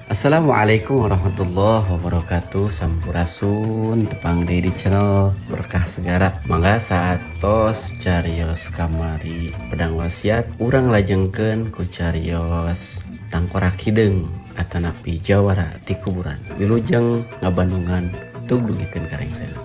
Assalamualaikum warahmatullahi wabarakatuh. Sampurasun, tepang deui di channel Berkah Segara. Mangga saatos carios kamari pedang wasiat, urang lajengkeun ku carios tangkorak hideung atanapi jawara ti kuburan. Wilujeng ngabandungan, tug dugikeun ka rengsena.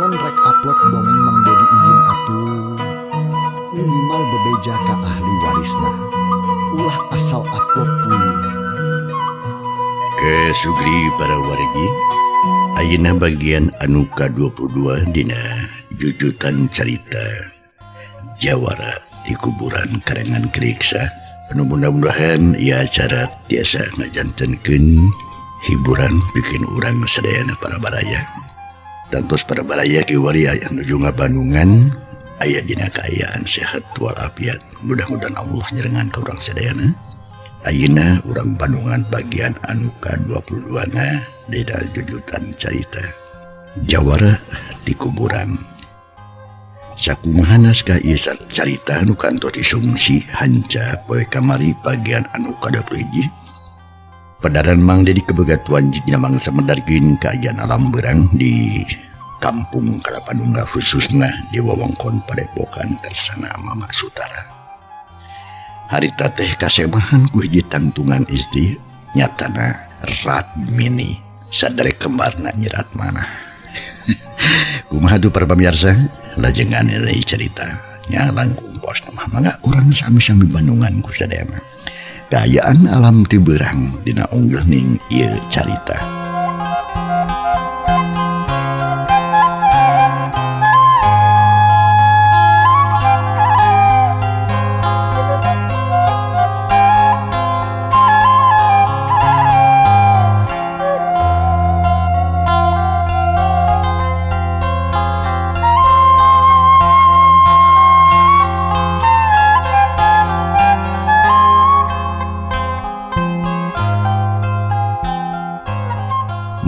Lamun rek upload dongeng Mang Dedi, izin atuh, minimal bebeja ka ahli warisna, ulah asal upload wih. Ke Sugri para wargi, Ayeuna bagian anu ka-22 dina jujutan carita Jawara di kuburan karangan Kriksa. Anu mudah-mudahan ya acara tiasa ngajantenkeun hiburan bikin urang sadayana para baraya. Tantos para baraya kiwari aya nuju ngabandungan aya dina kaayaan sehat walafiat. Mudah-mudahan Allah nyerengan ka urang sadayana. Ayeuna urang bandungan bagian anu ka-22 na dina jujutan carita Jawara di kuburan. Sakumaha naskah ieu carita nu kantos disungsi hanca poe kamari bagian anu ka-21. Padaran Mang Dedi kebegatuan dina mangsa medarkeun kaayaan alam berang di Kampung Kalapanunggal, khususna di wewengkon Padepokan Kersana Mama Sutara. Harita teh kasemahan ku hiji tangtungan istri, nyatana Ratmini, sadere kembarna Nyi Ratmanah. Kumaha tuh para pemirsa, lajengan deui cerita nya langkung pos mah, mangga urang sami-sami bandungan ku sadayana. Kaayaan alam ti beurang dina unggeuhning ieu carita.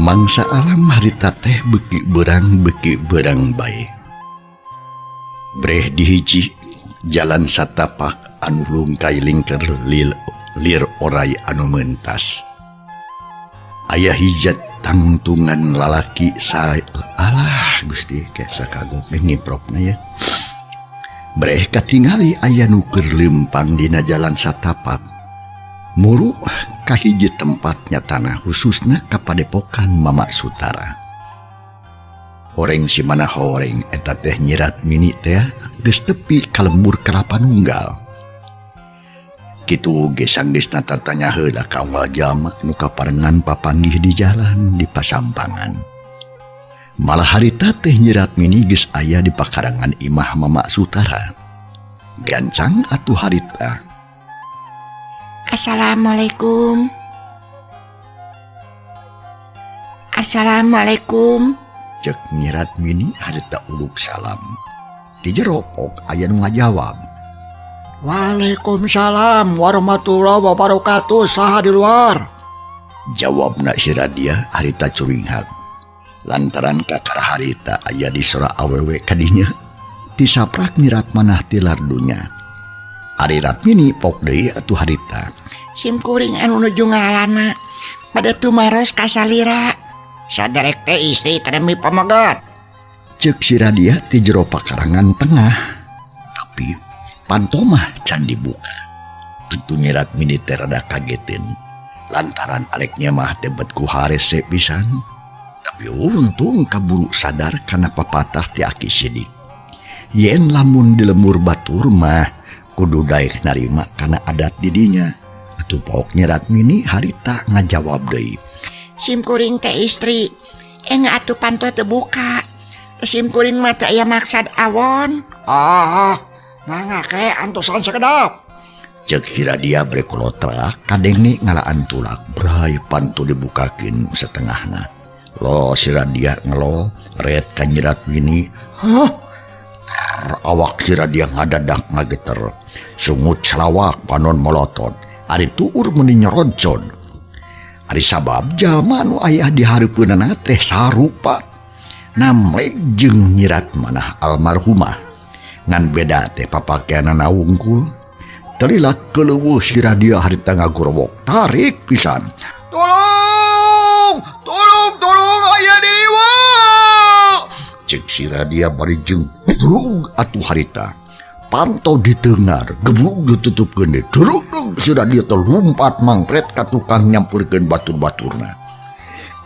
Mangsa alam harita teh beki berang, beki berang bae. Breh di hiji jalan satapak anu lungkai lingker lir orai anu mentas. Aya hijat tangtungan lalaki sa alah Gusti ke sakagok teh ngipropna ya. Breh katingali aya nu keur leumpang dina jalan satapak. Muru kahiji tempatnya tanah, khususna ka Padepokan Mama Sutara. Horeng si mana horeng eta teh Nyi Ratmini teh geus tepi ka lembur Kelapa Nunggal. Kitu ge sanggeusna tatanya heula ka unggal jalma nu kaparengan papanggih di jalan di pasampangan. Malah harita teh Nyi Ratmini geus aya di pakarangan imah Mama Sutara. Gancang atuh harita. Assalamualaikum. Assalamualaikum. Cek Nyi Ratmini harita uluk salam. Di jero pok aya nu ngajawab. Waalaikumsalam warahmatullahi wabarakatuh. Saha di luar? Jawabna si Radia harita curinghak. Lantaran kakara harita aya di sora awewe kadinya, tisaprak Nyi Ratmanah tilar dunya. Ari Ratmini pok deui atuh harita. Sim kuring anu nuju ngalana pada tumaros ka salira. Saderek teh istri teh pamegat. Cek si Radia ti jero pakarangan tengah. Tapi pantomah can dibuka. Tentu Nyi Ratmini teh rada kagetin. Lantaran areknya mah tebet ku harese pisan. Tapi untung kaburu sadar kana papatah ti Aki Sidik. Yen lamun di lembur batur mah kudu daek narima kana adat didinya. Atuh pok Nyi Ratmini harita ngajawab deui. Sim kuring teh istri. Engga atuh panto teu buka. Sim kuring mah teu aya maksad awon. Ah, mangga ke antosan sekedap. Cek si Radia bere kolotra kadenge ngalaan tulak bray panto dibukakeun setengahna. Lo si Radia ngelo ret ka Nyirat Mini. Hah? Awak si Radia ngadadak ngageter. Sungut salawak panon molotot. Ari tuur meuni nyeroncod. Ari sabab jalma nu aya di hareupeunana teh sarupa. Namlek jeung nyirat manah almarhumah. Ngan beda teh papakeanana wungkul. Telila keleuweuh si Radia harita ngagorowok tarik pisan. Tolong, tolong, tolong aya dewa. Cek si Radia bari jeung brug atuh harita. Panto ditengar, geblug ditutupkeun deui. Durug si Radia teh lumpat mangpret ka tukang nyampurkeun batur-baturna.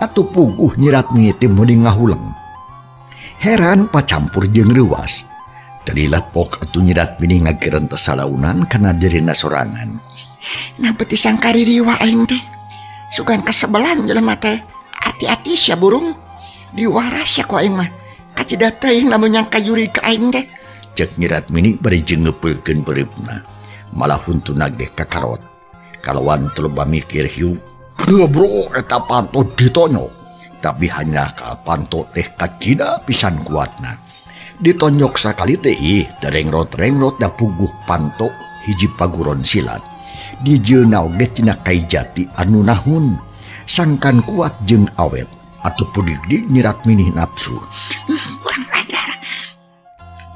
Atuh puguh nyirat mimiti meuni ngahuleng. Heran pacampur jeung reuwas. Tadilah pok atuh nyirat mini ngageran tesalaunan kana dirina sorangan. Nah beti sangkari riwa aing teh. Sugan kasebelan jelema teh. Ati-ati sia burung. Diwaras sia ku aing mah. Kacida teuing lamun nyangka juri ka aing teh. Cek nyirat mini bari jeung ngeupeulkeun pereupna. Malah huntuna ge kakarot. Kalawan teu loba mikir hiu. Bro eta panto ditonyok. Tapi hanya ka panto teh kacida pisan kuatna. Ditonyok sakali teh ih terengrot-rengrot da puguh panto hiji paguron silat. Dijeuna oge tina kai jati anu nahun. Sangkan kuat jeung awet atuh pudig-dig nyirat minih nafsu. Kurang ajar.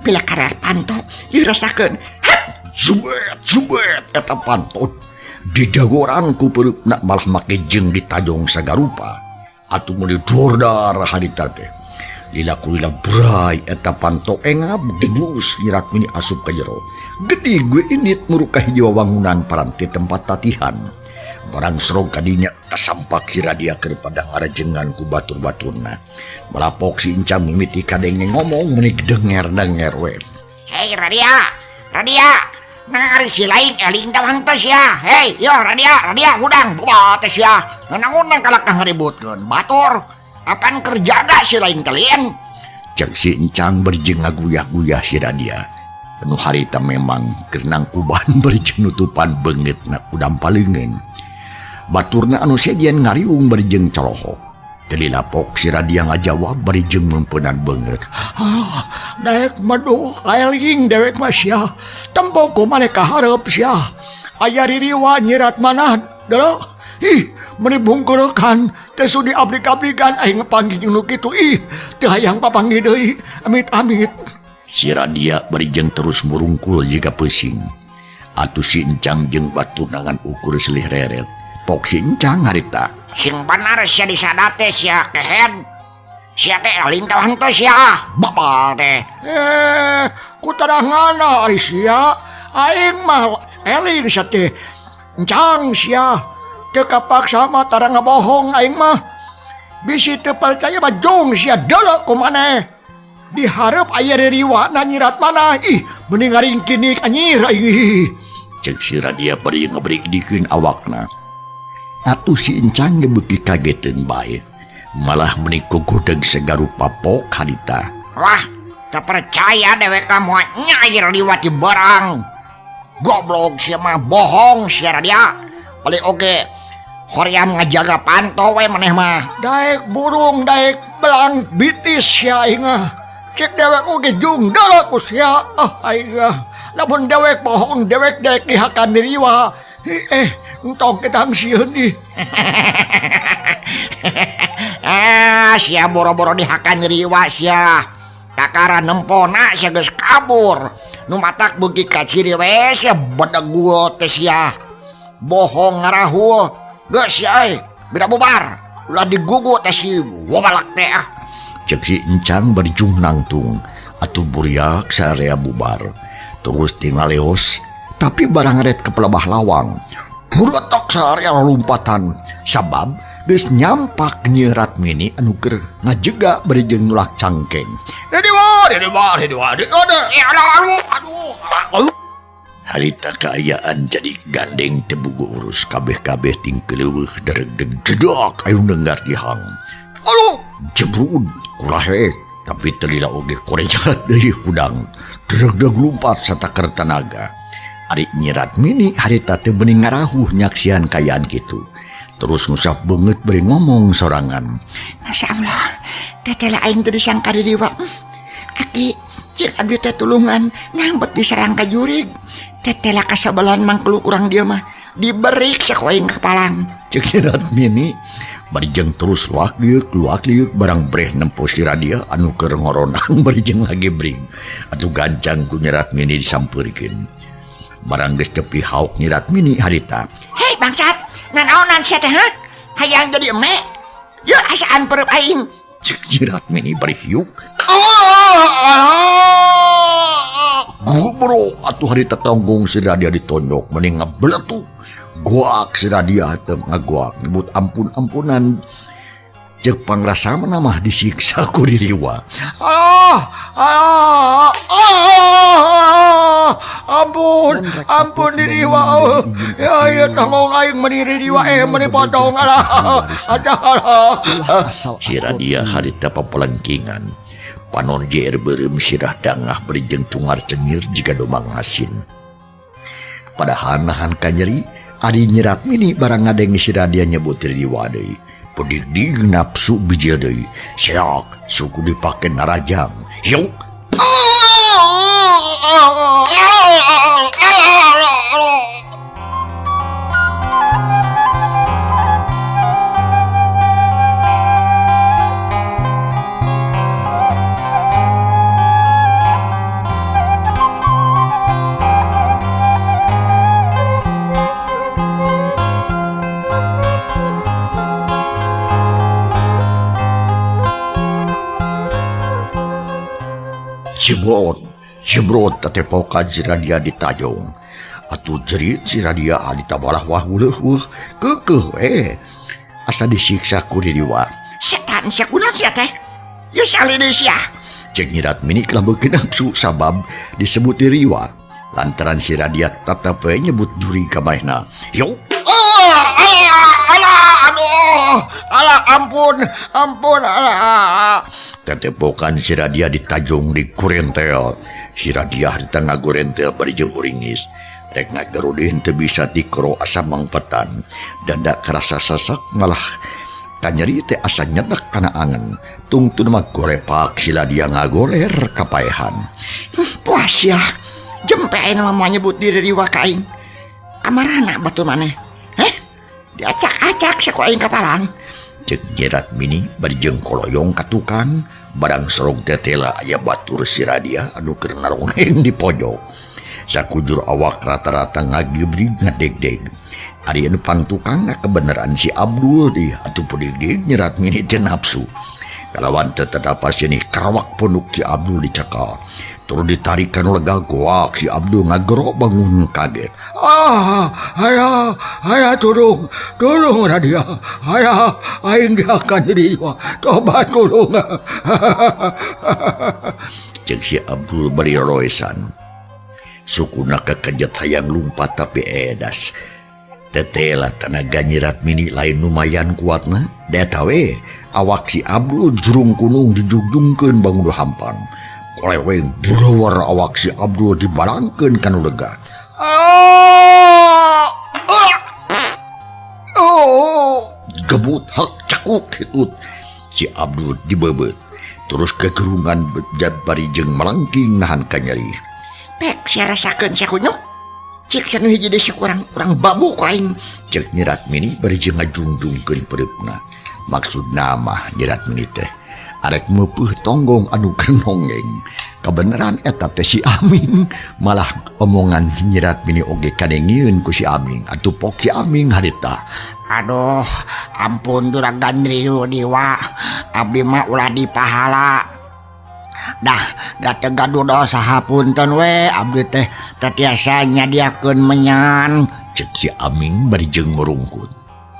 Bila karar panto ieu rasakeun. Hat zubet zubet eta panto dijagoran ku pereupna malah make jeung ditajong sagarupa. Atuh meuni dordar harita teh. Lila kulila bray eta panto engap geblus nyirat mini asup ka jero. Gede gue init murukah hiji wangunan paranti tempat latihan. Barang serong kadinya kasampak si Radia keur pada ngarajengan ku batur-baturna. Malapok si Incang mimiti kadenge ngomong meuni denger-denger we. Hei Radia, Radia, nah ari si lain eling tawang teh sia. Hei, yo Radia, Radia hudang buka teh sia. Naon kalakah ngaributkeun batur. Apaan kerja gak si lain kalian? Cek si Encang berjeng ngaguyah-guyah si Radia. Penuh harita memang kerenang kuban berjeng nutupan beungeut na udam paleungeun. Baturna anu sejen ngariung berjeng colohok. Teu lapok si Radia ngajawab berjeng mempenan beungeut. Ah, daek maduh kaeling dewek mah sia. Tempo ku maneh kahareup sia. Aya ririwa nyirat manah deuleu. Ih, meni bungkurekan teh sudi abrik-abrikan aing panggih nu kitu ih, teu hayang papanggih deui. Amit-amit. Si Radia bari jeung terus murungkul jiga peusing. Atuh si Encang jeung batur ngan ukur silih reret. Pok si Encang harita. Sing bener sia disadate sia kehed. Sia teh eling teh henteu sia. Babal teh. Ku tarangana ari sia. Aing mah eling sia teh. Encang sia. Teu kapaksa mah tara ngabohong aing mah. Bisi teu percaya mah jung sia deuleu ku maneh. Dihareup aya ririwana nyirat manah. Ih, mending ngaringkinik anjir aing. Cek si Radia bari ngabrikdikeun awakna. Atuh si Encang ge beuki kageteun bae. Malah meuni kugodeg sagarupa pok harita. Wah, teu percaya dewek ka moal nyair liwat di barang. Goblok sia mah bohong sia Radia. Balik oge hoream ngajaga panto we maneh mah. Daek burung daek belang bitis sia aing mah. Cek dewek oge jung deuleu ku sia. Ah aing mah. Lamun dewek bohong dewek daek dihakan diriwa. Entong kita sieun ih. Ah, sia boro-boro dihakan diriwa sia. Kakara nempona sia geus kabur. Nu matak beuki ka ciri we sia bedegul teh sia. Bohong ngarahul. Geus sia euy, beda bubar. Ulah digugu teh si wobalak teh ah. Cek si Encang berjung nangtung atuh buriak saarea bubar. Terus tingaleos tapi barang ret ke pelebah lawang. Buretok saarea lompatan sabab geus nyampak nyirat mini anu keur ngajega bari jeung nulak cangkeng. Rediwa, rediwa, rediwa, rediwa. Aduh, aduh, aduh. Harita kaayaan jadi gandeng teu bugu urus kabeh-kabeh ting keleuweuh deregdeg jedok ayu nenggar tihang. Aduh, jebrud kurahe tapi teu lila oge korejat deui hudang. Deregdeg lumpat sataker tanaga. Ari Nyi Ratmini harita teh bening ngarahuh nyaksian kayaan kitu. Terus ngusap beungeut bari ngomong sorangan. Masya Allah, teteh aing teu disangka diriwa. Aki, cik abdi teh tulungan ngambet diserang ka jurig. Teteh kasabelan mangklu kurang dia mah diberik saku aing kapalang. Cek Nyi Ratmini bari jeung terus luak liuk barang breh nempo si Radia anu keur ngoronang bari jeung lagi bring. Atuh gancang ku Nyi Ratmini disampeurkeun. Barang geus tepi hauk Nyi Ratmini harita. Hei bangsat, nanaonan sia teh ha? Hayang jadi eme? Yeuh asaan perep aing. Cek Nyi Ratmini bari hiuk. Gubro atuh harita tanggung si Radia ditonyok mending ngebeletuk. Goak si Radia teh ngagoak nyebut ampun-ampunan. Ceuk pangrasa mah disiksa ku diriwa. Ampun, ampun diriwa. Ya ya tanggung aing meni diriwa meni potong alah. Si Radia harita papelengkingan. Panon jeer beureum sirah dangah bari jeung cungar cengir jiga domang asin. Padahal nahan kanyeri ari Nyi Ratmini barang ngadeng si Radia nyebut diriwa deui. Pedigdig nafsu bijil deui. Seok suku dipake narajang. Hiuk. Jebrot, jebrot tatepokan si Radia ditajong. Atuh jerit si Radia ditabalah wah uleuh keukeuh we. Asa disiksa ku diriwa. Setan sia kunaon sia teh? Ye salih deui sia. Cek Nyi Ratmini kalah beuki nafsu sabab disebut diriwa. Lantaran si Radia tetep we nyebut juri ka maehna. Yo. Alah, aduh, alah, ampun, ampun, alah. Tetepokan si Radia ditajong di kurentel. Si Radia harita ngagorentel bari jeung uringis. Rek ngagarudih teu bisa dikro asa mangpetan. Dada karasa sesak malah kanyeri teh asa nyedak kana angen. Tungtun mah gorepak si Radia ngagoler kapaehan. Puas ya. Jempe aing mah nyebut diri riwa ka aing. Kamarana batur maneh? Heh? Diacak-acak saku aing kapalang. Cek Nyi Ratmini bari jeung koloyong ka tukang, barang sorog tetela aya batur si Radia anu keur narongeng di pojok. Sakujur awak rata-rata ngagibrig ngadegdeg. Ari anu pangtukang kebenaran si Abdul di atuh pedigdig Nyi Ratmini teh nafsu. Kalawan teu tadapas ini karawak pondok si Abdul dicekal. Terus ditarik kanu lega goak si Abdul ngagero bangun kaget. Ayah, ayah tolong, tolong Radia. Ayah, aing diakan diriwa. Tobat tolong. Cek si Abdul bari roesan. Sukuna kekejet hayang lumpat tapi edas. Tetela tenaga Nyi Ratmini lain lumayan kuatna. Deta we, awak si Abdul jurung kunung dijugjungkeun bangun hampang. Koleweng browar awak si Abdul dibalangkeun kanu lega. Gebut hak cakuk hitut. Si Abdul dibebeut. Terus kegerungan bari jeung melangking nahan kanyeri. Pek sia rasakeun sia kunyuk. Cek sia nu hiji deui kurang urang babu ku aing. Cek Nyi Ratmini bari jeung ngajungjungkeun pereupna. Maksudna mah Nyi Ratmini teh arek meupeut tonggong anu keur nonggeng. Kabeneran eta teh si Aming. Malah omongan Nyi Ratmini oge kadengieun ku si Aming. Atuh pok si Aming harita. Aduh, ampun juragan Riwa. Abdi mah ulah dipahala. Dah, da teu gaduh dosa hapunten we abdi teh teu tiasa nyadiakeun menyan. Cek si Aming bari jeung ngurungkut.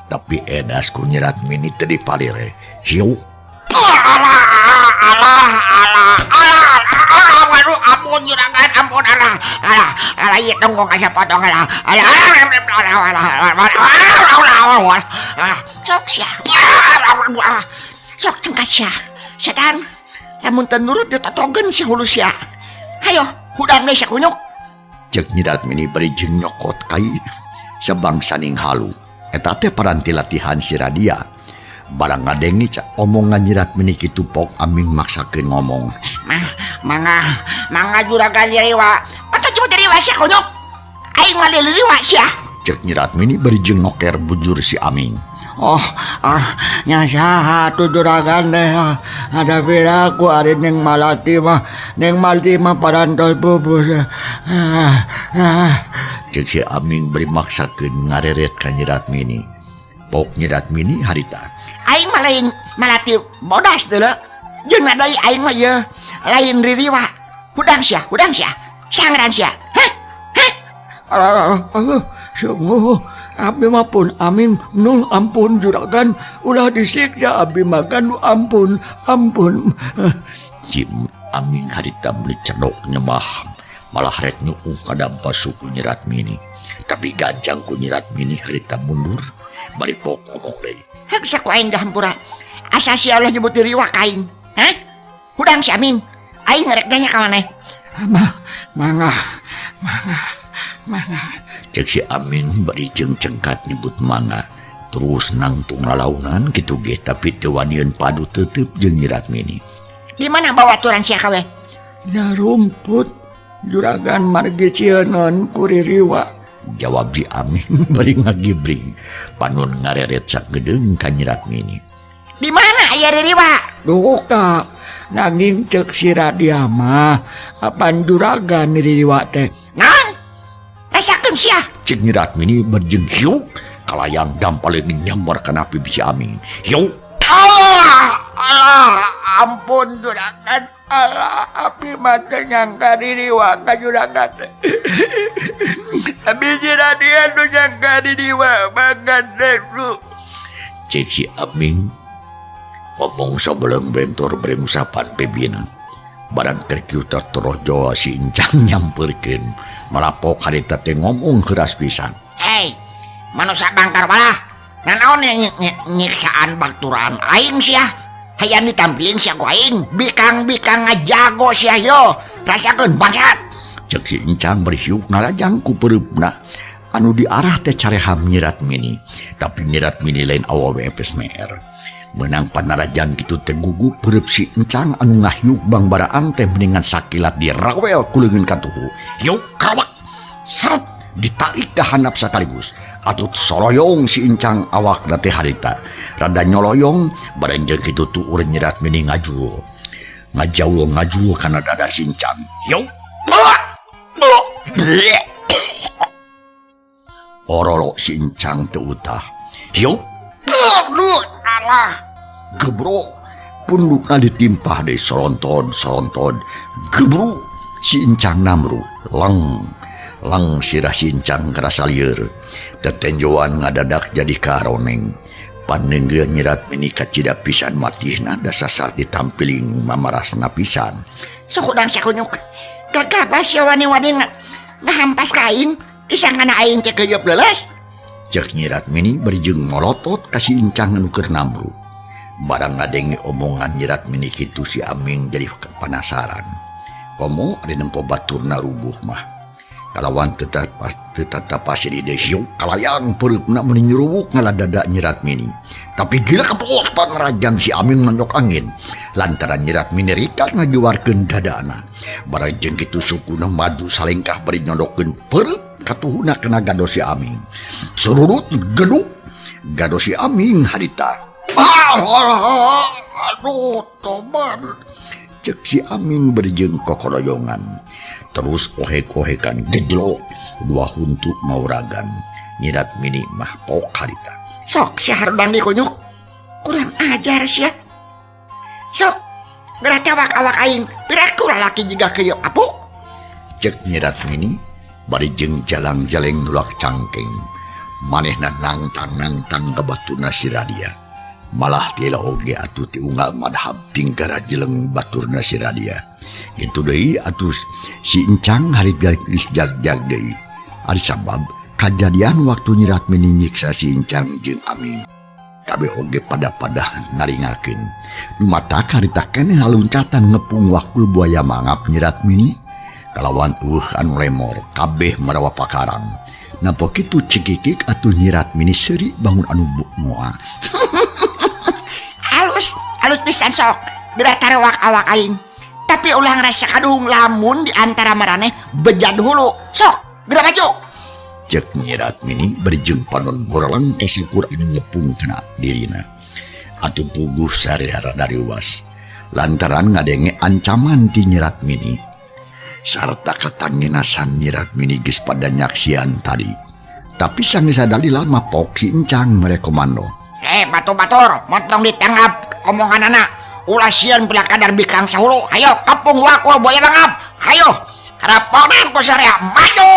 Tapi edas ku Nyi Ratmini teu dipalire. Hiu. Alah, alah, alah, alah, alah, waduh, ampun juragan, ampun, alah, alah, alah, ieu tonggong asa potong, alah, alah, alah, alah, alah, alah, alah, alah, sok sia, sok cengkat sia, setan, lamun teu nurut ditotogeun si hulu sia, hayo, hudang deui sakunyuk, Cek Nyi Ratmini bari jeung nyokot kai sabangsaning halu. Eta teh paranti latihan si Radia. Barang ngadengi cak omongan Nyi Ratmini kitu pok Aming maksakeun ngomong. Mah, mangga, mangga juragan Ririwa. Patut jemput Ririwa sia konyok. Aing mah Ririwa sia. Cek Nyi Ratmini bari jeung noker bujur si Aming. Oh, ah, nya saha tuh juragan teh. Ada piraku ari Neng Malati mah, Neng Malati mah parantos pupus. Ah, ah. Cek si Aming bari maksakeun ngareret ka Nyi Ratmini. Pok Nyi Ratmini harita. Aing mah lain Malati bodas teh leuh. Jeung deui aing mah ieu lain Ririwa. Hudang sia, hudang sia. Sangran sia. Hah? Hah? Alah, sungguh abdi mah pun Aming nul ampun juragan ulah disiksa abdi makan ampun ampun. Si Aming harita meuni cedok nyemah malah rek nyuuh kadampa suku Nyi Ratmini. Tapi gancang ku Nyi Ratmini harita mundur bari pok ngomong deui. Hek saku aing dahampura. Asa sia ulah nyebut Ririwa ka aing. Hah? Hudang si Aming. Aing rek nanya ka maneh. Mangga, mangga, mangga. Cek si Aming bari jeung cengkat nyebut mangga. Terus nangtung lalaunan kitu ge tapi teu wanian padu tetep jeung Nyi Ratmini. Di mana bawa aturan sia kawe? Nya rumput juragan margi cieun ku Ririwa. Jawab si Aming bari ngagibring. Panon ngareret sagedeung ka Nyi Ratmini. Di mana aya Ririwa? Duka nanging cek si Radia mah apan juragan Ririwa teh. Naon? Rasakeun sia. Cek Nyi Ratmini berjeng hiuk kalayang dampaleun nyambar kana pipi si Aming. Hiuk. Allah, Allah, ampun juragan. Alah, abdi mah teu nyangka Ririwa ka juragan teh. Abi si Radia nu nyangka Ririwa makan teh. Cek si Aming ngomong sebelum bentor beri ngusapan pebina. Barang terkiuta terojol si Incang nyamperkeun. Malapok harita teh ngomong keras pisan. Hei, manusia bangkar walah. Nanaon nyiksaan baturan aing sia. Hayang ditampilin sia ku aing. Bikang-bikang ngajago sia yo. Rasakeun bangsat. Cek si Incang berhiuk nalajang ku pereupna. Anu diarah teh careham Nyi Ratmini. Tapi Nyi Ratmini lain awewe epes meer. Menang panarajang kitu teh gugup pereup si Encang anu ngahiuk bangbaraan teh mendingan sakilat dirawel ku leungeun katuhu. Hiuk karawak seret ditarik ka handap sakaligus. Atut soroyong si Encang awakna teh harita. Rada nyoloyong bareng jeung kitu tuur Nyi Ratmini ngajuul. Ngajaul ngajuul kana dada si Encang. Hiuk. Orolok si Encang teu utah. Hiuk. Aduh, alah. Gebrok. Pundukna ditimpah deui soronton-soronton. Gebruk si Encang namru. Leng. Leng sirah si Encang kerasa lieur. Tetenjoan ngadadak jadi karoneng. Panenggeuh Nyi Ratmini kacida pisan matihna dasasar ditampiling mamarasna pisan. Sok udang sakunyuk. Gagah sia wani-wani ngahampas ka aing. Disangkana aing teh keuyeub leuleus. Cek Nyi Ratmini bari jeung molotot ka si Incang anu keur namru. Barang ngadenge omongan Nyi Ratmini kitu si Aming jadi penasaran. Komo ari nempo baturna rubuh mah. Kalawan tetap pasir ide hiuk kalayang pereupna meuni nyuruwuk ngaladada Nyi Ratmini. Tapi gila kepos pangrajang si Aming nonyok angin. Lantaran Nyi Ratmini rikat ngajuarkeun dadana. Barang jeung kitu sukuna maju salengkah bari nyondokeun pereup katuhuna kena gado si Aming. Sururut geduk gado si Aming harita. Aduh, tobat. Cek si Aming berjeng kokoroyongan. Terus ohek-ohekan gejlok dua huntu mauragan. Nyi Ratmini mah pok harita. Sok sia harudang dikunyuk. Kurang ajar sia. Sok geura tewak awak aing. Piraku lalaki jiga keuyeup apuk. Cek Nyi Ratmini bari jeung jalang-jaleng nulak cangkeng. Manehna nangtang-nangtang ka baturna si Radia. Malah tila oge atuh ti unggal madhab tingkara jeleng baturna si Radia. Kitu deui atuh si Encang harit geus jag-jag deui. Ari sabab kajadian waktu Nyi Ratmini nyiksa si Encang jeung Aming. Kabeh oge pada-pada ngaringakeun. Nu matak harita keneh haluncatan ngepung wakul buaya mangap Nyi Ratmini. Kalawan eueuh anu lemor kabeh marawa pakarang. Nampo kitu cikikik atuh Nyi Ratmini seuri bangun anu moal. Alus, alus pisan sok. Geura tarewak awak aing. Tapi ulah ngrasa kadung lamun di antara maraneh bejad hulu. Sok, geura maju. Cek Nyi Ratmini bari jeung panon mureleng ka sangkur anu ngepung kana dirina. Atuh puguh sarea dariwas lantaran ngadenge ancaman ti Nyi Ratmini. Sarta katanginasan Nyi Ratmini geus pada nyaksian tadi. Tapi sanggeus sadalila mah pok si Encang mere komando. Batur-batur, montong ditanggap omonganana. Ulah sieun pila kadar bikang sahulu. Hayo kepung wakul buaya bangap. Hayo haraponan ku sarea maju.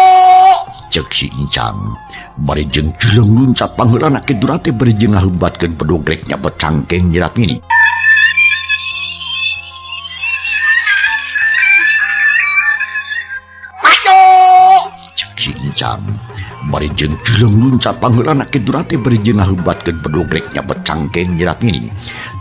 Cek si Encang bari jeung jeleng luncat pangheulana kitu teh bari jeung ngaheubatkeun pedogrek nyabet cangkeng Nyi Ratmini. Maju. Cek si Encang bari jeung jeleng luncat pangheulana kitu teh bari jeung ngaheubatkeun pedogrek nyabet cangkeng Nyi Ratmini.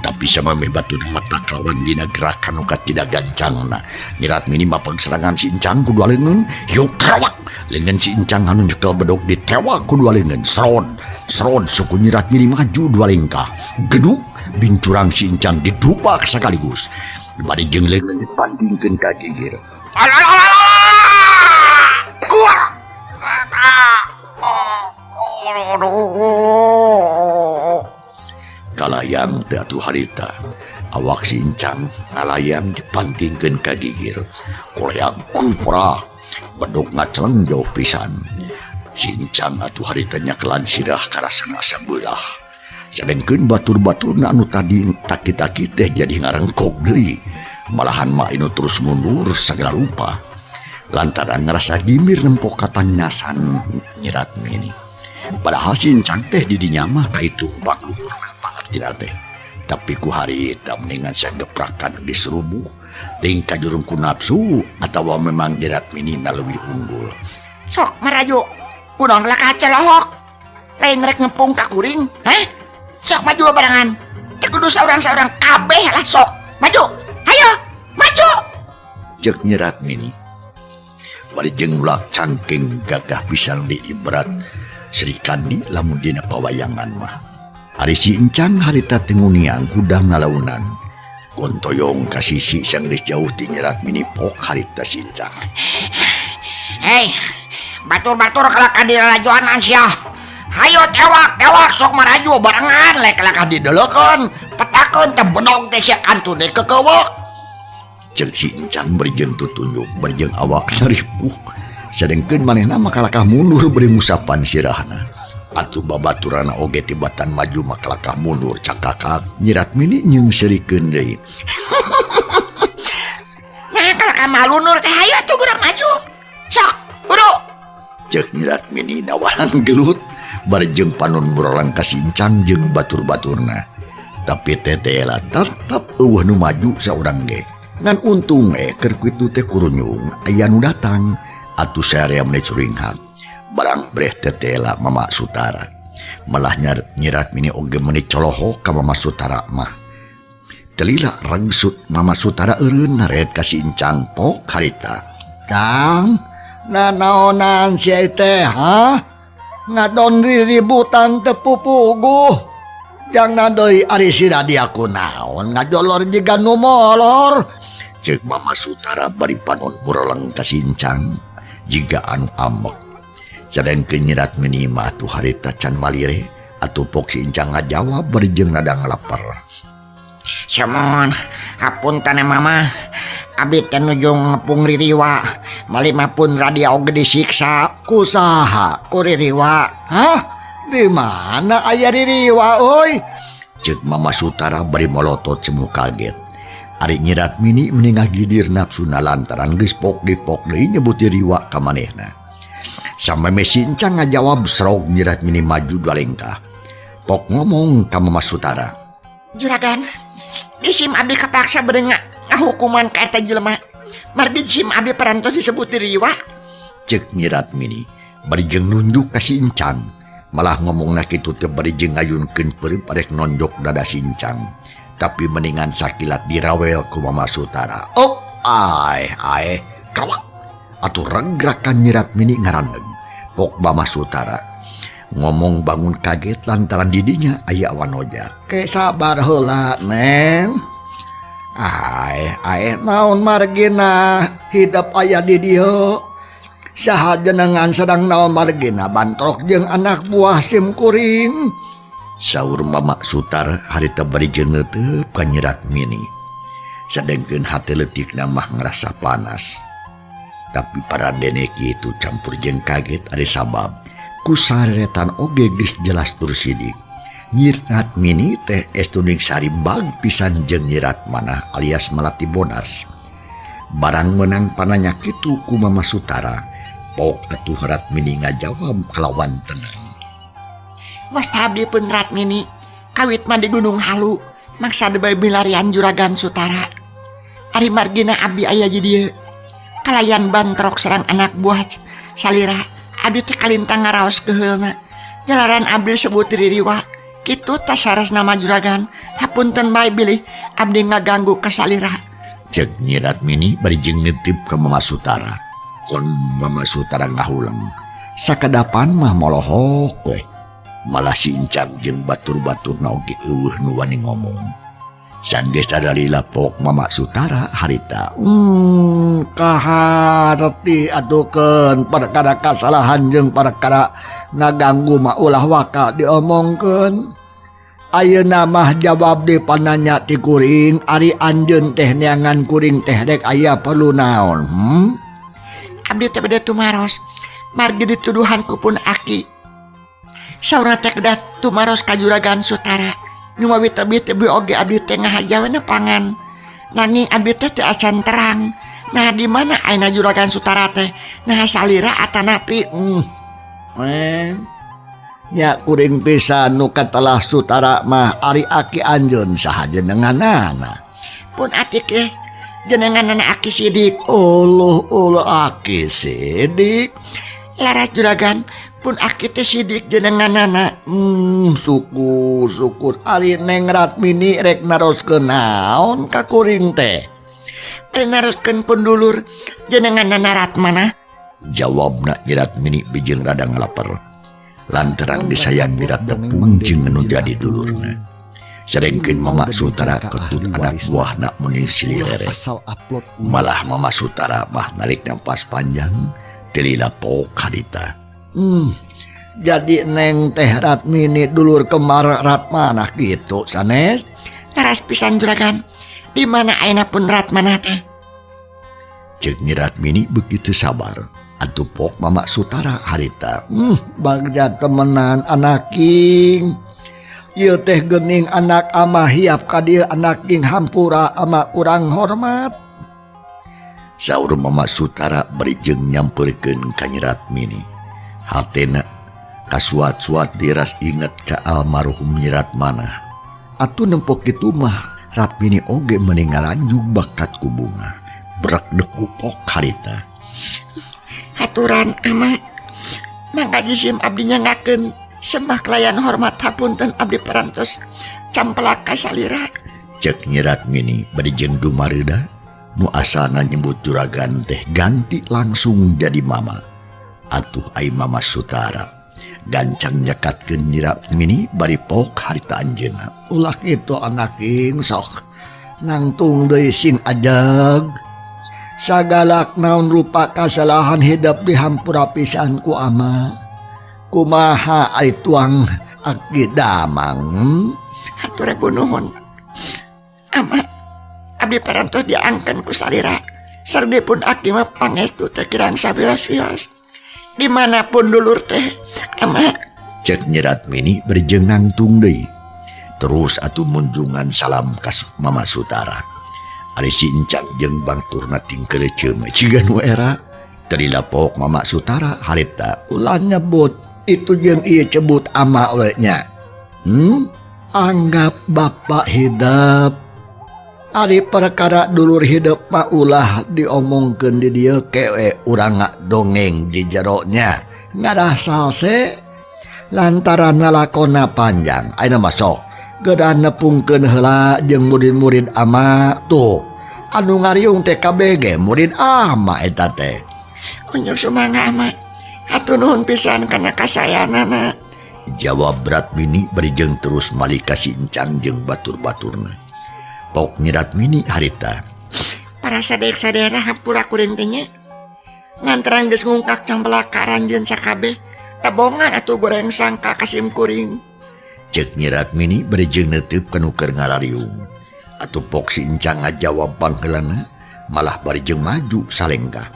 Tapi samameh batur mata kalawan dina gerakan nu katidak gancangna. Nyi Ratmini mapag serangan si Encang ku dua leungeun, yuk karawak. Leungeun si Encang anu nyekel bedog ditewak ku dua leungeun. Serod, serod suku Nyi Ratmini maju dua lengkah. Geduk bincurang si Encang didubak sekaligus. Bari jeung leungeun dipandingkeun ka gigir. Kalayang teh atuh harita awak si Encang ngalayang dipantingkeun ka gigir. Koleang kuprak bedog ngaceleng jauh pisan. Si Encang atuh harita nyakelan sirah karasana asa beulah. Sadengkeun batur-baturna anu tadi taki-taki teh jadi ngarengkok deui. Malahan mah anu terus mundur sagala rupa. Lantaran ngarasa gimir nempo katangnasan Nyi Ratmini. Padahal si Encang teh di dinya mah kaitung pangluhurna pangartina teh. Tapi ku harita mendingan sageprakan diserubuh ting kajurung ku nafsu atawa memang Nyi Ratmini na leuwih unggul. Sok maraju kunaon lah kacelohok. Lain rek ngepung ka kuring, heh? Sok maju barengan. Teu kudu saurang-saurang kabeh lah sok. Maju. Hayo, maju. Cek Nyi Ratmini. Bari jeung ulak cangking gagah pisan di ibrat Sri Kandi lamun dina pawayangan mah. Ari si Encang harita teu nguniang hudang nalaunan. Gontoyong ka sisi sanggeus jauh ti Nyi Ratmini pok harita si Encang. Hei, batur-batur kalakah dilalajuan sia. Hayo tewak, tewak sok maraju barengan lek kalakah dideleukeun, petakeun teh bedog teh sia kantun deui kekeuweuk. Cek si Encang bari jeung tutunjuk, bari jeung awak naripuh. Sadengkeun manehna mah kalakah mundur bari ngusapan sirahna. Atuh babaturana oge tibatan maju mah kalakah mundur cakakak. Nyi Ratmini nyeungseurikeun deui. Nah kalakah malunur teh hayo atuh geura maju. Sok, buru. Cek Nyi Ratmini nawaran gelut bari jeung panon murolang ka si Encang jeung batur-baturna. Tapi tetela tetep eueuh nu maju saurang ge. Ngan untung keur kitu teh kurunyung aya nu datang. Atuh sarea meni curinghak. Barang breh tetela Mama Sutara. Malah Nyi Ratmini oge meni colohok ka Mama Sutara mah. Telila rengsut Mama Sutara eureun naret ka si Encang pok harita. Kang, nanaonan sia teh ha? Ngadon riributan teu pupuguh. Jangan deui ari si Radia kunaon ngajolor jiga nu molor. Ceuk Mama Sutara bari panon mureleng ka si Encang jiga anu ambek. Sadengkeun Nyi Ratmini mah atuh harita can malire atuh pok si Encang ngajawab bari jeung nada ngalaper. Sumon, hapunten Mama. Abdi teh nuju ngepung ririwa. Malih pun Radia oge disiksa. Ku saha ku ririwa? Hah? Di mana aya ririwa euy? Ceuk Mama Sutara bari molotot semu kaget. Ari Nyi Ratmini meni ngagidir nafsuna lantaran geus pok dipok deui nyebut ririwa ka manehna. Sameme si Encang ngajawab serog Nyi Ratmini maju dua lengkah. Pok ngomong ka Mama Sutara. Juragan, isim abdi kapaksa beurang ngahukuman ka eta jelema. Margi sim abdi parantos disebut ririwa. Ceuk Nyi Ratmini bari jeung nunjuk ka si Encang. Malah ngomongna kitu teh bari jeung ngayunkeun peureup arek nonjok dada si Encang. Tapi mendingan sakilat dirawel ku Mama Sutara. Oh, ae ae, kawak. Atuh regrakan Nyi Ratmini ngaraneg. Pok Mama Sutara ngomong bangun kaget lantaran didinya aya wanoja. Ke sabar heula Neng. Ae ae naon margina hidup aya di dieu. Saha jenengan sedang naon margina bantrok jeung anak buah sim kuring. Saur Mama Sutara harita bari jeung neuteup ka Nyi Ratmini. Sadengkeun hate leutikna mah ngarasa panas. Tapi parandene kitu campur jeung kaget ari sabab ku sareretan oge geus jelas tur sidik. Nyi Ratmini teh estuning sarimbag pisan jeung Nyi Ratmanah alias Melati Bodas. Barang menang pananya kitu ku Mama Sutara, pok atuh Ratmini ngajawab kalawan tenang. Wasta abdi pun Ratmini kawit mah di Gunung Halu maksa deui milarian Juragan Sutara. Ari margina abdi aya di dieu. Kalayan bantrok serang anak buah salira, abdi teh kalintang ngaraos keheulna. Jalaran abdi sebut ririwa, kitu tasaras nama juragan. Hapunten bae bilih abdi ngaganggu ka salira. Cek Nyi Ratmini bari jeung nitip ka Mama Sutara. Kon Mama Sutara ngahuleng. Sakadapan mah molohok we. Malah si Incang jeung batur-baturna oge eueuh nu wani ngomong. Sanggeus sadalila pok Mama Sutara harita. Kaharti atukeun perkara kasalahan jeung perkara ngaganggu mah ulah waka diomongkeun. Ayeuna mah jawab di pananya ti kuring, ari anjeun teh neangan kuring teh rek aya perlu naon? Abdi teh bade tumaros, margi dituduhan ku pun aki. Saurna teh kedah tumaros ka Juragan Sutara. Nu mawi tebih-tebih oge abdi teh ngahajaweuna pangan. Nanging abdi teh teu acan terang. Nah di mana ayeuna Juragan Sutara teh? Nah salira atanapi. Nya kuring pisan nu katelah Sutara mah ari aki anjeun saha jenenganana. Pun atik teh jenenganana Aki Sidik. Uluh uluh Aki Sidik. Laras juragan pun aki teh Sidik jenenganana. Syukur syukur ari Neng Ratmini rek naroskeun naon ka kuring teh. Rek naroskeun pun dulur jenenganana Ratmana. Jawabna Nyi Ratmini bijeng rada ngalaper. Lantaran disayang dirat tepung jeung nu jadi dulurna. Sadengkeun Mama Sutara ketut anak buahna muni silih leres. Malah Mama Sutara mah narik napas panjang tilila pok harita. Jadi Neng teh Ratmini dulur kemar Ratmanah gitu sanes. Naras pisan juragan. Di mana ayeuna pun Ratmanah teh? Ceuk Nyi Ratmini begitu sabar. Atuh pok Mama Sutara harita. Bagja temenan anaking. Ieu teh geuning anak ama hiap ka dieu anaking hampura ama kurang hormat. Saur Mama Sutara bari jeung nyamperkeun ka Nyi Ratmini. Hatena kasuat-suat diras inget ka almarhum Nyi Ratmanah. Atuh nempok kitu mah Ratmini oge meni ngaranjug bakat ku bunga. Brek deuk pok harita. Haturan ama mangga jisim abdi nyangakeun sembah kelayan hormat hapunten abdi parantos campelak ka salira. Cek Nyi Ratmini bari jeung dumareuda nu asalna nyebut juragan teh ganti langsung jadi mama. Atuh ai Mama Sutara gancang nyekatkeun Nyi Ratmini bari pok harita anjeunna. Ulah kitu anaking sok nangtung deui sing ajeg. Sagalak naon rupa kasalahan hidup dihampura pisan ku ama. Kumaha ai tuang aki damang. Hatur nuhun. Ama abdi parantos diangkeun ku salira. Sareng pun aki mah pangestu teh kirang sawios-wios. Dimanapun dulur teh ama. Cek Nyi Ratmini bari jeung nangtung deui. Terus atuh munjungan salam ka Mama Sutara. Ari si Encang jeung bangturna tingkeureum ciga nu era. Teu dilapok Mama Sutara harita. Ulah nyebut itu jeung ieu cebut ama we nya. Anggap bapak hidup. Ari perkara dulur hidup mah ulah diomongkeun di dieu kewe urang ngadongeng di jero nya. Ngarah salse lantaran nalakona panjang. Ayeuna mah sok geura nepungkeun heula jeung murid-murid ama tuh. Anu ngariung teh kabeh ge murid ama eta teh. Unjuk sumangga ama. Hatur nuhun pisan kana kasayanana. Jawab Ratmini bari jeung terus malik ka si Encang jeung batur-baturna. Pok Nyi Ratmini harita. Para sadek-sadera hampura kuring teh nya. Ngantaran geus ngungkak cambelak ka aranjeun sakabeh. Tabongan atuh goreng sangka ka sim kuring. Cek Nyi Ratmini bari jeung neuteup ka nu keur ngarariung. Atuh pok si Encang ngajawab pangheulana malah bari jeung maju salengkah.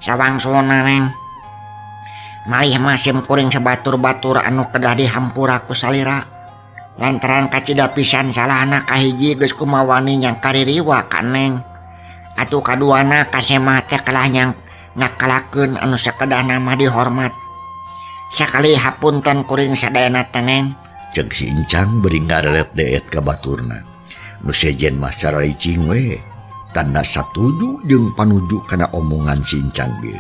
Sawangsuna neng. Malih mah sim kuring sabatur-batur anu kedah dihampura ku salira. Lantaran kacida pisan salahna kahiji geus kumawani nyangka ririwa ka neng. Atuh kaduana kasemah teh kalah nyang ngakalakeun anu sakedahna mah dihormat. Sakali hapunten kuring sadayana teh neng. Cek si Encang bari ngareret deet ka baturna. Nu sejen mah sararicing we. Tanda satuju jeung panuju kana omongan si Encang bieu.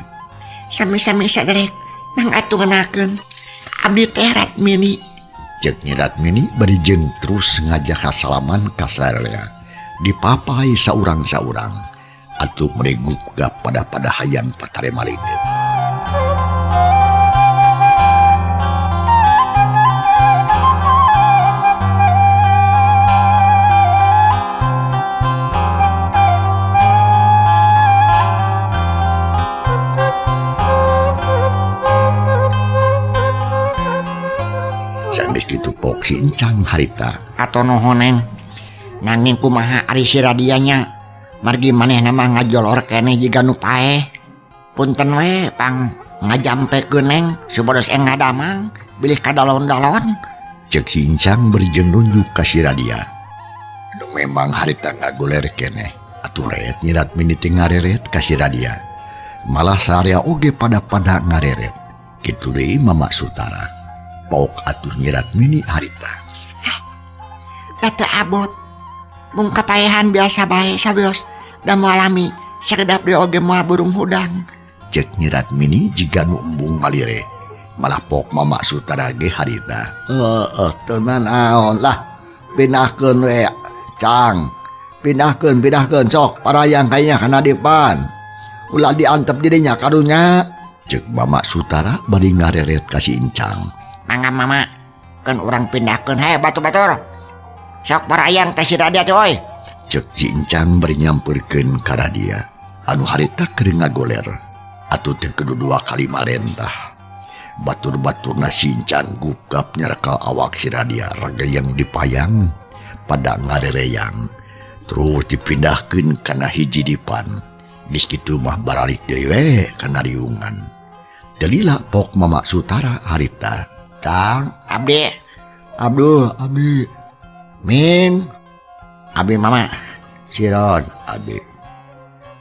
Sami-sami saderek. Nang atuh ngenakeun abdi teh Ratmini. Cek Nyi Ratmini bari jeung terus ngajak kasalaman ka sararea. Dipapai saurang-saurang. Atuh meregup gap pada-pada hayang patarema leungeun. Sanggeus kitu pok si Encang harita. Ato nuhun neng. Nanging kumaha ari si Radia nya. Margi manehna mah ngajolor keneh jiga nu paeh. Punten we pang ngajampekeun neng supados eng ngadamang bilih kadalon-dalon. Cek si Encang bari jeung nunjuk ka si Radia. Nu memang harita ngagoler keneh. Atuh reet Nyi Ratmini teh ngareret ka si Radia. Malah saarea oge pada-pada ngareret. Kitu deui Mama Sutara. Pok atuh Nyi Ratmini harita. Da teu abot. Mung kapaehan biasa bae sawios da moal lami sakedap deui oge moal burung hudang. Cek Nyi Ratmini jiga nu embung malire. Malah pok Mama Sutara ge harita. Heeh, teu nanaon lah. Pindahkeun we, Cang. Pindahkeun sok parayang kayanya kana dipan. Ulah diantep dirinya karunya. Cek Mama Sutara bari ngareret ka si Encang. Mangga mama, kan urang pindahkeun hae batur-batur. Sok parayang teh si Radia teh euy. Cek si Encang bari nyamperkeun ka Radia. Anu harita keur ngagoler. Atuh teh kudu dua kali marentah. Batur-baturna si Encang gugap nyarekal awak si Radia ragayang dipayang pada ngarereyang. Terus dipindahkeun kana hiji dipan. Geus kitu mah baralik deui we kana riungan. Teu lila pok Mama Sutara harita. Cang, abdi, Abdul, abdi, Min, abdi mama, Siron, abdi.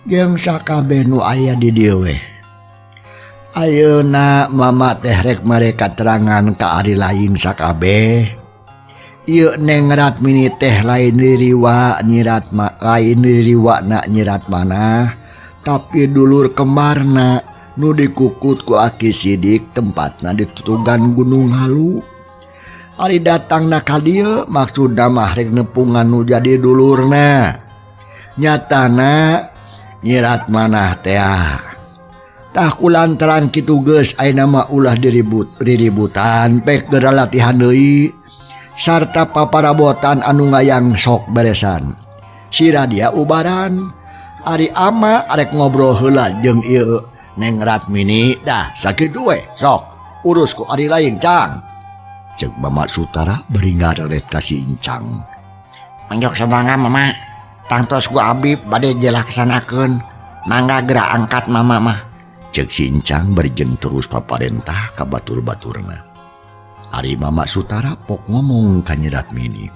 Jeung sakabeh nu aya di dieu we. Ayeuna mama teh rek mere katerangan ka ari lain sakabeh. Ieu Neng Ratmini teh lain ririwa Nyi Ratma, lain ririwa na Nyi Ratmanah, tapi dulur kembarna nu dikukut ku Aki Sidik tempatna di tutugan Gunung Halu. Ari datangna ka dieu maksudna mah rek nepungan nu jadi dulurna. Nyatana Nyi Ratmanah teh tah kulantaran kitu geus ayeuna mah ulah diribut riributan pek geura latihan deui sarta paparabotan anu ngayang sok beresan. Si Radia ubaran ari ama arek ngobrol heula jeung ieu Neng Ratmini dah sakitu we sok urus ku ari lain Cang. Cek Mama Sutara bari ngareret ka si Encang. Manjok sabangga mama, tangtos ku abdi bade dilaksanakeun. Mangga geura angkat mama mah. Cek si Encang bari jeung terus paparentah ka batur-baturna. Ari Mama Sutara pok ngomong ka Nyi Ratmini.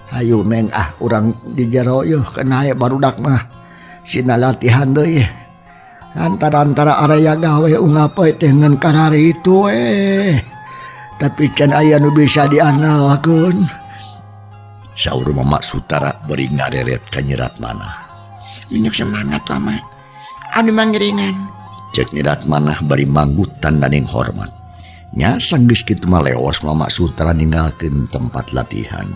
Hayu neng ah urang di jero yeuh kana hae barudak mah. Sina latihan deui. Antara-antara area gawe ungap we teh ngan karari itu we. Tapi can aya nu bisa diandalkeun. Saur Mama Sutara bari ngareret ka Nyi Ratmanah. Inyuk semangat tuh ama. Anu manggiringan. Cek Nyi Ratmanah bari manggut tandaning hormat. Nya sanggeus kitu mah leos Mama Sutara ninggalkeun tempat latihan.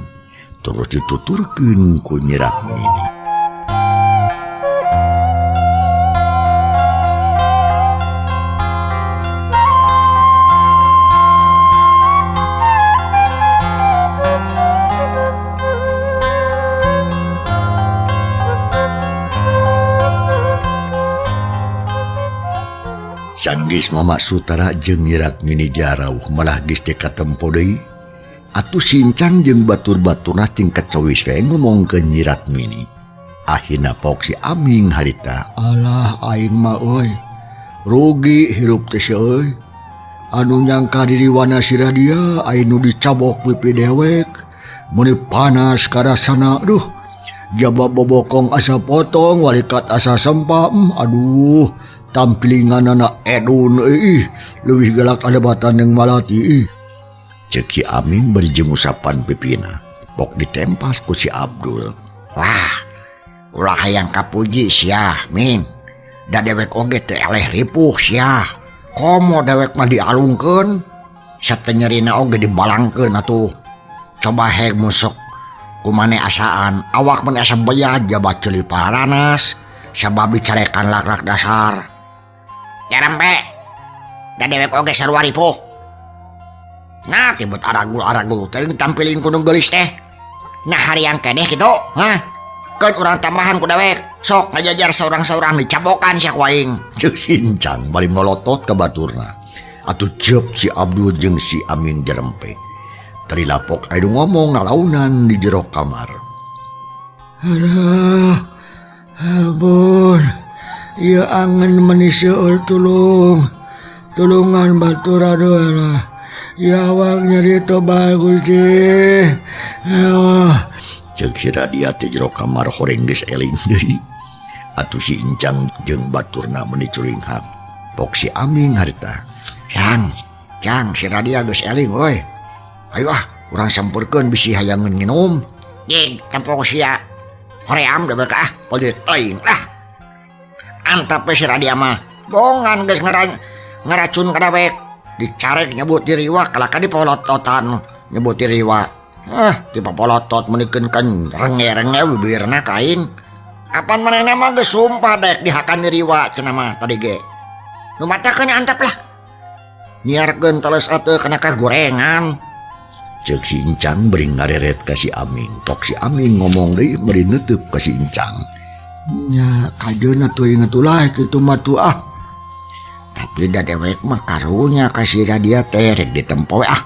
Terus dituturkeun ku Nyi Ratmini. Sanggis Mama Sutara jeung Nyi Ratmini jarauh malah geus teu katempo deui. Atuh sincang jeung batur-baturna tingkat cowis we ngomongkeun Nyi Ratmini. Akhirna pok si Aming harita, alah aing mah euy. Rugi hirup teh sia euy. Anu nyangka diriwana si Radia aing nu dicabok pipi dewek. Meuni panas karasana aduh. Jaba bobokong asa potong walikat asa sempa. Aduh, tampilinganana edun euy. Leuwih galak ada batan jeung malati ih. Ceuk si Aming bari jeung usapan pipina. Pok ditempas ku si Abdul. Wah, ulah hayang kapuji sia, Min. Da dewek oge teu eleh ripuh sia. Komo dewek mah dialungkeun, satenyerina oge dibalangkeun atuh. Coba heg musuk kumane asaan, awak mun asa beyad jaba ceuli paranas, sabab dicarekan lak-lak dasar. Jarempe, da dewek oge sarua ripuh. Nah, tibut aragul-aragul teh ditampilin ku nu geulis teh. Nah, hariang keneh kitu, hah? Keun urang tambahan ku dewek. Sok ngajajar saurang-saurang dicabokan sia ku aing. Ceuk Sincang bari molotot ka baturna. Atuh ceup si Abdul jeung si Amin jarempe. Tari lapok aya nu ngomong nalaunan di jero kamar. Aduh, ampun. Ieu angen meuni seueur tulung. Tulungan batur aduh alah. Ya awak nyeri toba Gusti. Ah. Ceuk si Radia teh jero kamar horeng geus eling deui. Atuh si Incang jeung baturna meuni curinghak. Pok si Aming harita. Jang, jang si Radia geus eling euy. Ayo ah, urang sampeurkeun bisi hayangeun nginum. Jig, tempo sia. Hoream dewek ah, polir teuing lah. Antap we si Radia mah. Bongan geus ngaracun ka dewek. Dicarek nyebut diriwa, kalaka dipolototan nyebut diriwa. Ah, tipe polotot menikeun kan renge-renge bibirna ka aing. Apan manehna mah geus sumpah dek dihakan diriwa cenah mah tadi ge. Nu matakeun antap lah. Nyiarkeun teles ateu kana kagorengan. Ceuk si Incang bari ngareret ka si Aming. Pok si Aming ngomong deui bari neuteub ka si Incang. Nya kajeun atuh inget ulah kitu mah tuh ah. Tapi da dewek mah karunya ka si Radia teh rek ditempo we ah.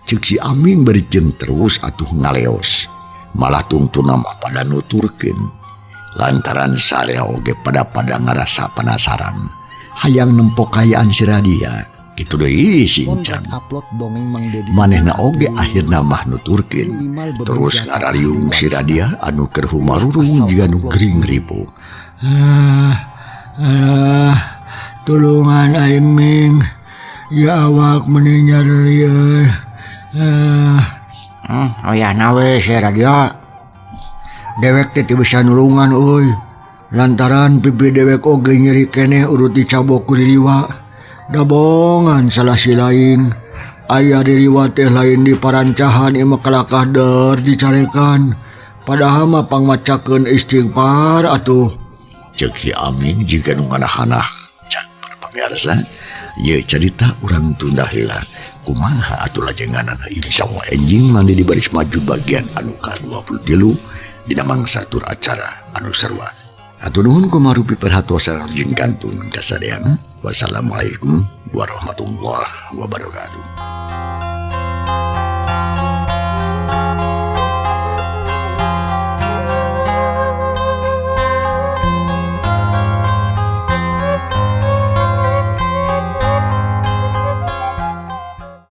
Ceuk si Aming bari jeung terus atuh ngaleos. Malah tungtuna mah pada nuturkeun. Lantaran sarea oge pada-pada ngarasa penasaran. Hayang nempo kayaan si Radia. Kitu deui si Incang. Manehna oge akhirna mah nuturkeun. Terus ngarariung si Radia anu keur humarurung jiga nu gering ripuh. Tulungan aing Ming. Ya awak meni nyeri euy. Oyahna we si Radia. Dewek teh teu bisa nulungan euy. Lantaran pipi dewek oge nyeri keneh urut dicabok ku diriwa. Dabongan salah si lain. Aya diriwa teh lain di parancahan ieu mah kalakah der dicarekan. Padahal mah pangmacakeun istighfar atuh. Ceuk si Aming jiga nu nganahanah. Cak para pamirsa, ieu carita urang tunda heula. Kumaha atuh lajenganana insyaallah enjing mandi di baris maju bagian anu ka-23 dina mangsa tur acara anu sarua. Hatur nuhun kumarupi perhatosan jeung kantun kasadeana. Wassalamualaikum warahmatullahi wabarakatuh.